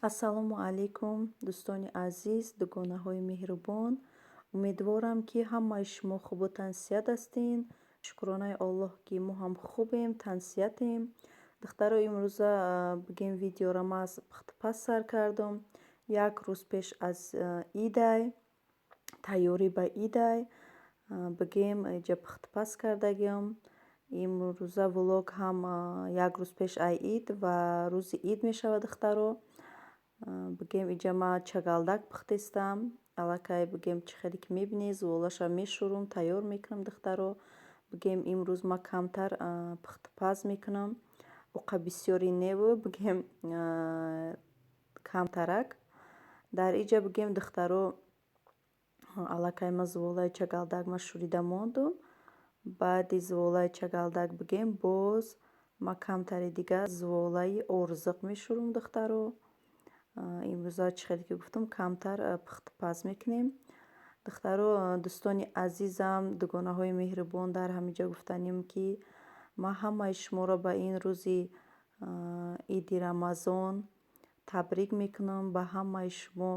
Ассалому алайкум, дӯстони азиз, дугонаҳои меҳрубон. Умедворам, ки ҳамаи шумо хубу тансиҳат ҳастин. Шукронаи Аллоҳ, ки мо ҳам хубем, тансиҳатем. Духтаро, имрӯза бигем, видеоро ман аз пухтупаз сар кардам. Як рӯз пеш аз идай, тайёрӣ ба идай, бигем, иҷа пухтупаз кардагиам. Имрӯза влог ҳам як рӯз пеш ай ид ва рӯзи ид мешавад, духтаро. Бигем, иҷа ман чагалдак пухтестам. Аллакай, бигем, чӣ хеле ки мебинед, зуволаша мешӯрум, тайёр мекунам, духтаро. Бигем, имрӯз ман камтар пухтупаз мекунам. Уқа бисёри неву, бигем, камтарак. Дар иҷа, бигем, духтаро, аллакай ман зуволаи чагалдак ма шӯрида мондум. Баъди зуволаи чагалдак, бигем, боз ман камтари дига зуволаи орзиқ мешӯрум, духтаро. Имрӯза, чӣ хеле ки гуфтам, камтар пухтупаз мекунем. Духтаро, дӯстони азизам, дугонаҳои меҳрубон, дар ҳамин ҷо гуфтанем, ки ман ҳамаи шуморо ба ин рӯзи иди Рамазон табрик мекунам. Ба ҳамаи шумо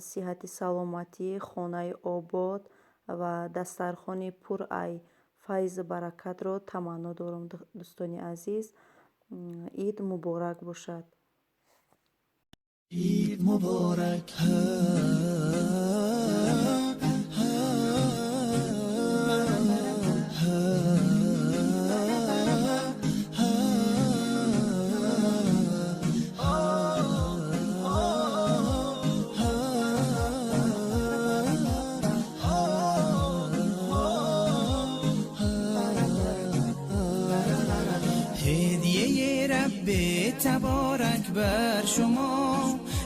сиҳати саломатӣ, хонаи обод ва дастархони пур ай файзу баракатро таманно дорам, дӯстони азиз. Ид муборак бошад. Ид муборак. هدیه رب تبارک بر شما،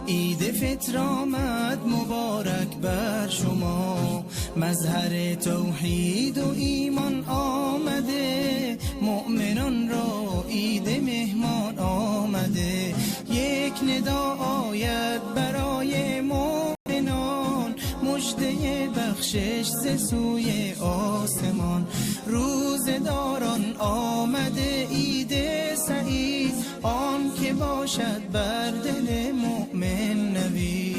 عید فطر آمد مبارک بر شما. مظهر توحید و ایمان آمده، مؤمنان را عید مهمان آمده. یک ندا آید برای مؤمنان، مژده بخشش ز سوی آسمان. روزه‌داران آمده عید سعید، آن که باشد بر دل مؤمن نوید.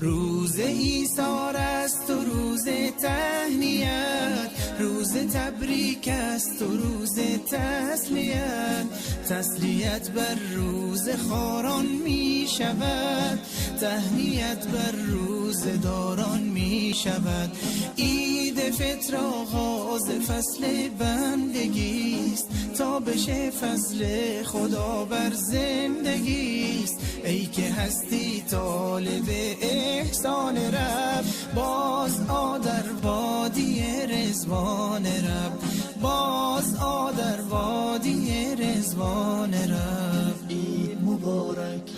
روز ایثار است و روز تهنیت، روز تبریک است و روز تسلیت. تسلیت بر روز خواران می شود، تهنیت بر روز داران می شود. عید فطر آغاز فصل بندگیست، تا بشه فضل خدا بر زندگیست. ای که هستی طالب احسان رب، باز آ در وادی رضوان رب، باز آ در وادی رضوان رب. عید مبارک.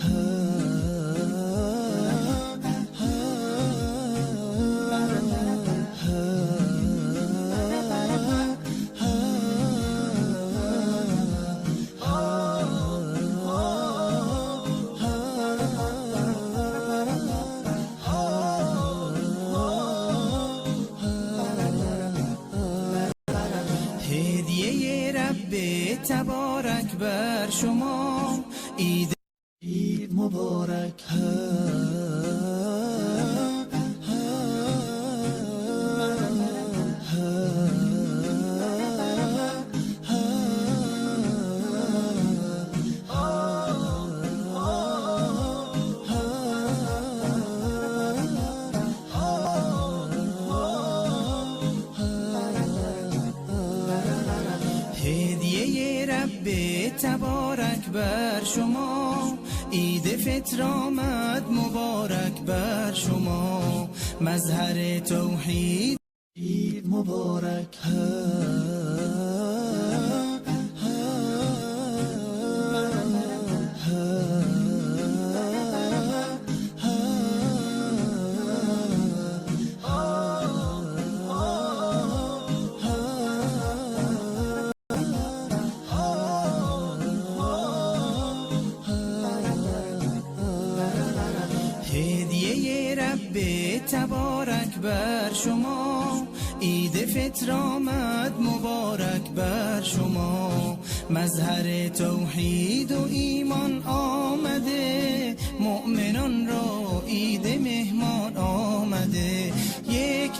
هدیه رب تبارک بر شما، عید عید مبارک. هدیه رب تبارک بر شما، عید فطر آمد مبارک بر شما. مظهر توحید. عید مبارک. هدیه رب تبارک بر شما، عید فطر آمد مبارک بر شما. مظهر توحید و ایمان آمده.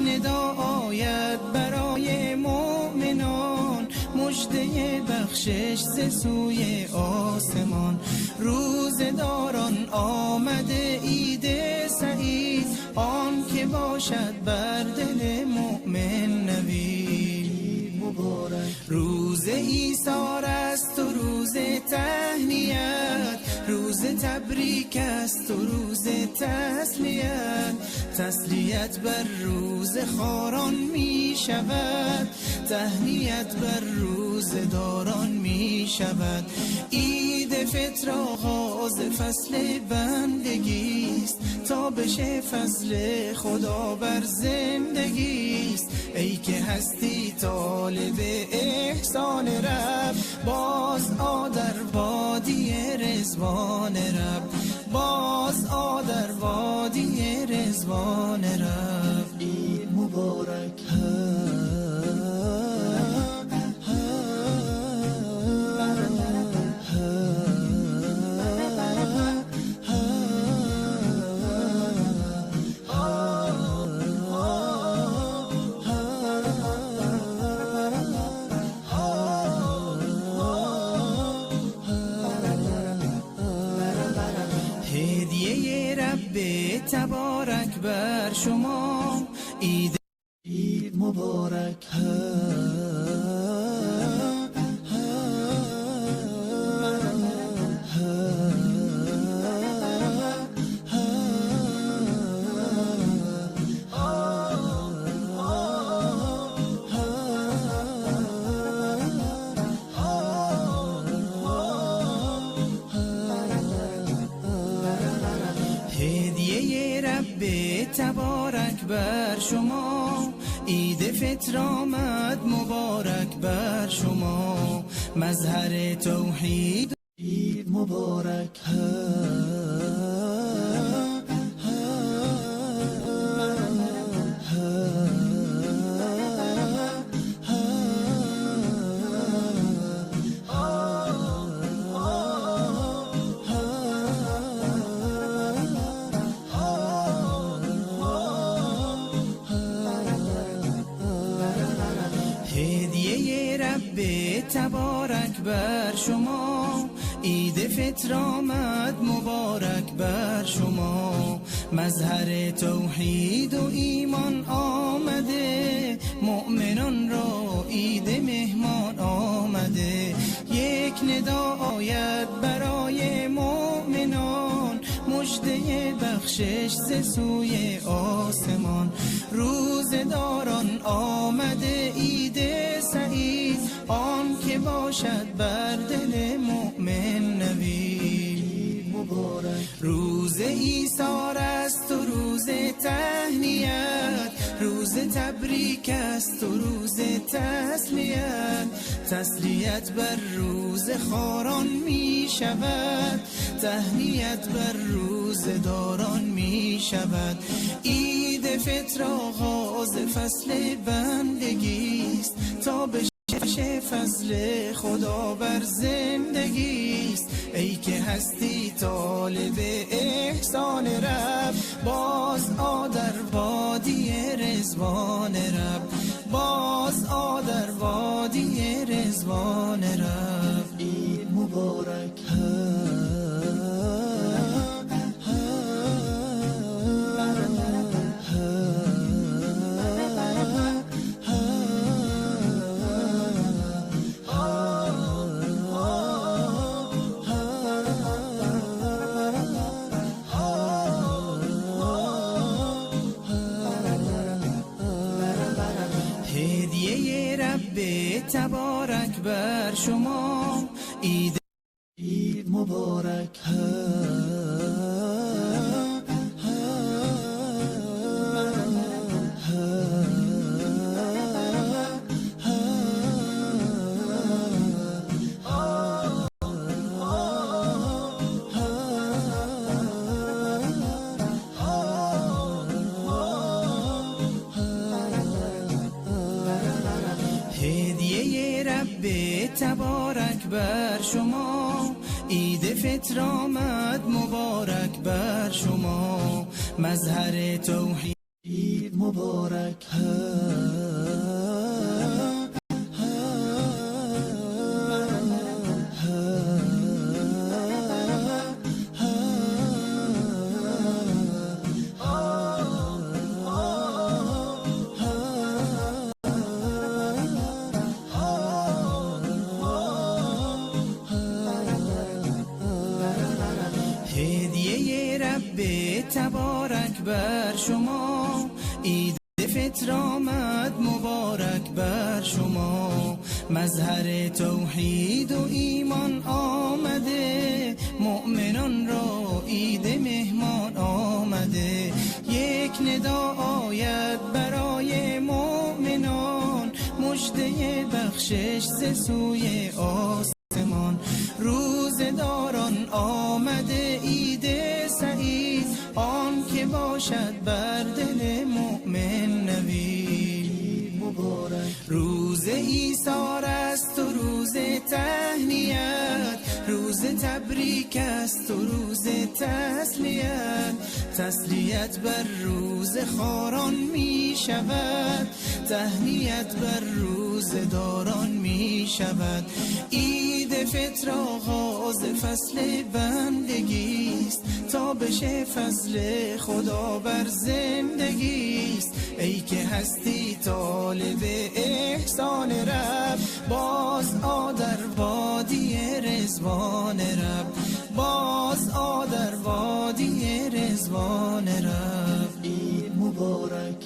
ندا آید برای مؤمنان، مژده بخشش ز سوی آسمان. روزه‌داران آمده عید سعید، آن که باشد بر دل مؤمن نوید. مبارک روز ایثار است و روز تهنیت، روز تبریک است و روز تسلیت. تسلیت بر روز خاران می شود، تهنیت بر روز داران می شود. عید فطر آغاز فصل بندگیست، تا بشه فضل خدا بر زندگیست. ای که هستی طالب احسان رب، باز آ در وادی رضوان رب، باز آ در وادی رضوان رب. عید مبارک. هدیه رب تبارک بر شما، عید عید مبارک. هدیه رب تبارک بر شما، عید فطر آمد مبارک بر شما. مظهر توحید عید مبارک. هدیه رب تبارک بر شما، عید فطر آمد مبارک بر شما. مظهر توحید و ایمان آمده، مؤمنان را عید مهمان آمده. یک ندا آید برای مؤمنان، مژده بخشش ز سوی آسمان. روزه‌داران آمده عید سعید، آن که باشد بر دل مؤمن نوید. مبارک روز ایثار است و روز تهنیت، روز تبریک است و روز تسلیت. تسلیت بر روز خاران می شود، تهنیت بر روز داران می شود. عید فطر آغاز فصل بندگیست، تا بشه فضل خدا بر زندگیست. ای که هستی طالب احسان رب، باز آ در وادی رضوان رب، باز آ در وادی رضوان رب. عید مبارک. هدیه رب تبارک بر شما، عید عید مبارک. هدیه رب تبارک بر شما، عید فطر آمد مبارک بر شما. مظهر توحید عید مبارک. هدیه رب تبارک بر شما، عید فطر آمد مبارک بر شما. مظهر توحید و ایمان آمده، مؤمنان را عید مهمان آمده. یک ندا آید برای مؤمنان، مژده بخشش ز سوی آسمان. روزه‌داران آمده عید سعید، آن که باشد بر دل مؤمن نوید. مبارک. روز ایثار است و روز تهنیت، روز تبریک است و روز تسلیت. تسلیت بر روز خاران می شود، تهنیت بر روز داران می شود. عید فطر آغاز فصل بندگیست، تا بشه فضل خدا بر زندگیست. ای که هستی طالب احسان رب، باز آ در وادی رضوان رب، باز آ در وادی رضوان رب. عید مبارک.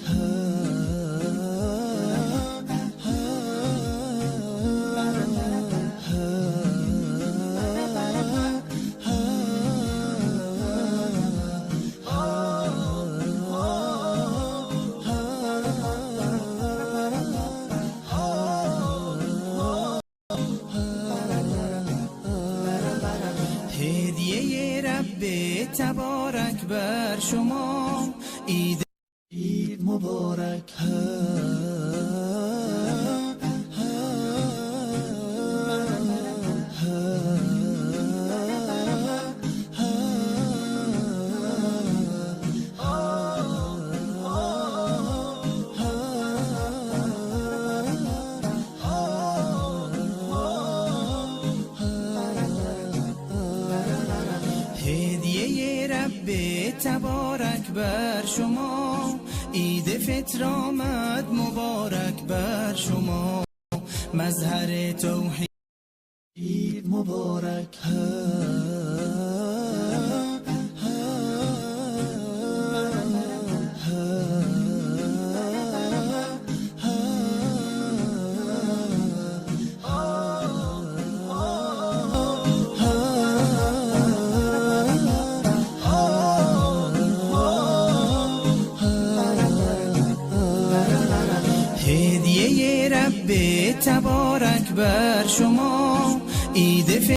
هدیه رب تبارک بر شما، عید عید مبارک. هدیه رب تبارک بر شما، عید فطر آمد مبارک بر شما. مظهر توحید عید مبارک. هدیه رب تبارک بر شما، عید